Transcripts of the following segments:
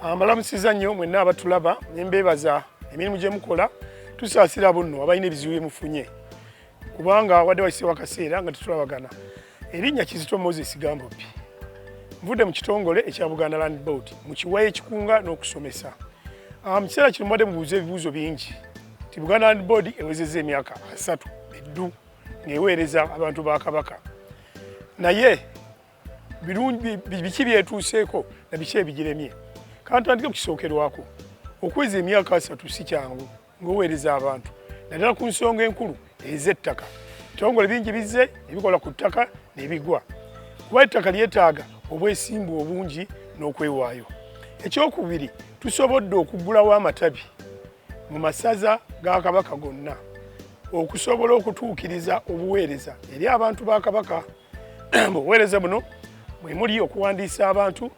Mbalamusiza nnyo mwenna abatulaba ne mbeebaza emirimu gye mukola. Tusaasira abo nno abalina ebizibu bye mufunye, kubanga wadde wayiseewo akaseera nga tetulabagana. Erinnya Kizito Moses Gambobbi, nvudde mu kitongole ekya Buganda Land Board mu kiwayi ekikunga n'okusomesa. Mu kiseera kino mubadde mubuuza ebibuuzo bingi nti Buganda Land Board ewezezza emyaka 30 eddu ng'eweereza abantu ba Kabaka, naye biki byetuuseeko na biki ebigiremye? Kantandike ku kisookerwako. Okuweza emyaka 30 si kyangu ng'oweereza abantu, naddala ku nsonga enkulu ez'ettaka. Ebitongole bingi bizze ebikola ku ttaka nebigwa, kuba ettaka lyetaaga obwesimbu obungi n'okwewaayo. Ekyokubiri, tusobodde okuggulawo amatabi mu masaza ga Kabaka gonna okusobola okutuukiriza obuweereza eri abantu ba Kabaka. Obuweereza buno mwe muli okuwandiisa abantu,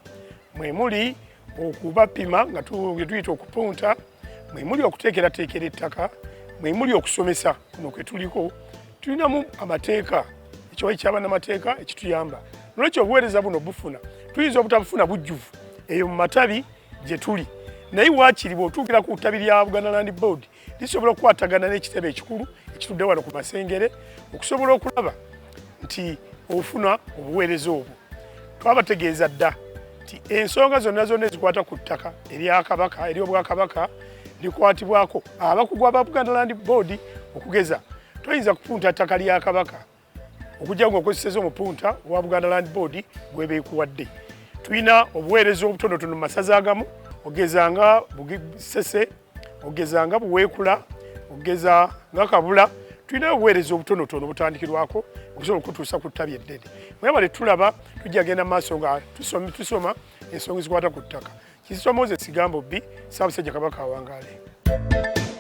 mwe muli okubapima nga tuyita okupunta, mwe muli okuteekerateekera ettaka, mwe muli okusomesa kuno kwe tuliko. Tulinamu amateeka, ekiwayi ky'abannamateeka ekituyamba. Nolwekyo obuweereza buno bufuna tuyinza obutabufuna bujjuvu eyo mu matabi gye tuli, naye waakiri bw'otuukira ku ttabi lya Buganda Land Board lisobola okukwatagana n'ekitebe ekikulu ekitudde wano ku Masengere okusobola okulaba nti ofuna obuweereza obwo. Twabategeeza dda nti ensonga zonna zonna ezikwata ku ttaka erya Kabaka, ery'Obwakabaka, likwatibwako abakugu aba Buganda Land Board. Okugeza, toyinza kupunta ttaka lya Kabaka okujja ng'okozeseza omupunta owa Buganda Land Board gwebeekuwadde. Tulina obuweereza obutonotono mu masaza agamu, ogeza nga Sese, ogeza nga Buweekula, ogeza nga Kabula. Tulina obuweereza obutonotono obutandikirwako okusobola okutuusa ku ttabi eddene. Mwebale tulaba, tujja genda maaso nga tusoma ensonga ezikwata ku ttaka. Kizito Moses Gambobbi, Ssaabasajja Kabaka awangaale.